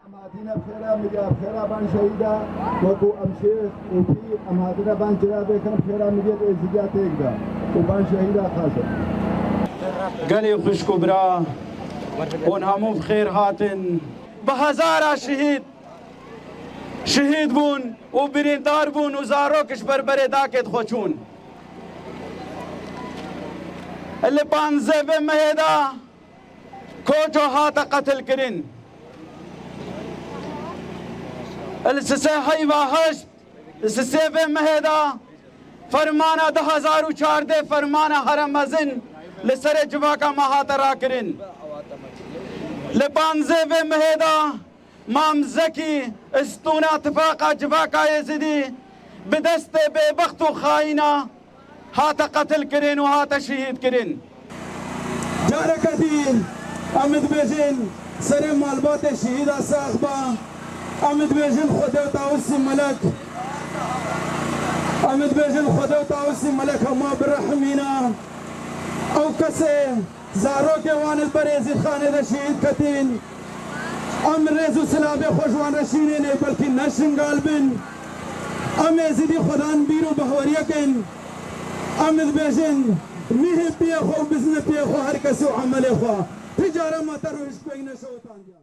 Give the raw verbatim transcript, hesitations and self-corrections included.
Em hatine bi xêra mirya, bi xêra ban şehîda, wekû em şêx û pîr, em hatine ban ciravê kin, bi xêra miriyet êzidiya têk de û ban şehîda xaze. Gelê xwişk û bira, hûn hemû bi xêr hatin. Bi hezara şehîd, şehîd bûn û birîndar bûn û zarok ji ber berê dakê xwe çûn. Li panzdeh vê mehê de Koço hate qetilkirin. Li sisê heyva heşt, li sisê vê mehê de fermana du hezar û çardeh, fermana here mezin li serê civaka me hate rakirin. Li panzdeh vê mehê de Mam Zekî, istûna tifaqa civaka Êzidî, bi destê bêbext û xayîna hate qetilkirin û hate şehîdkirin. Careke dî em dibêjin serê malbatê şehîda sax ba. Em dibêjin Xwedê û Tawusî Melek. Em dibêjin Xwedê û Tawusî Melek hema birehmîna. Ew kesê zarokê wan li ber Êzîdxanê de şehîd ketîn. Em rêz û silavê xwe ji wan re şînê nê, belkî ne Şingal bin. Em Êzidî xwedan bîr û behweriyek in. Em dibêjin, mihê piyê xwe û biznê piyê xwe her kesî û emelê xwe. Ti cara me te rojkvek neşewitandiya.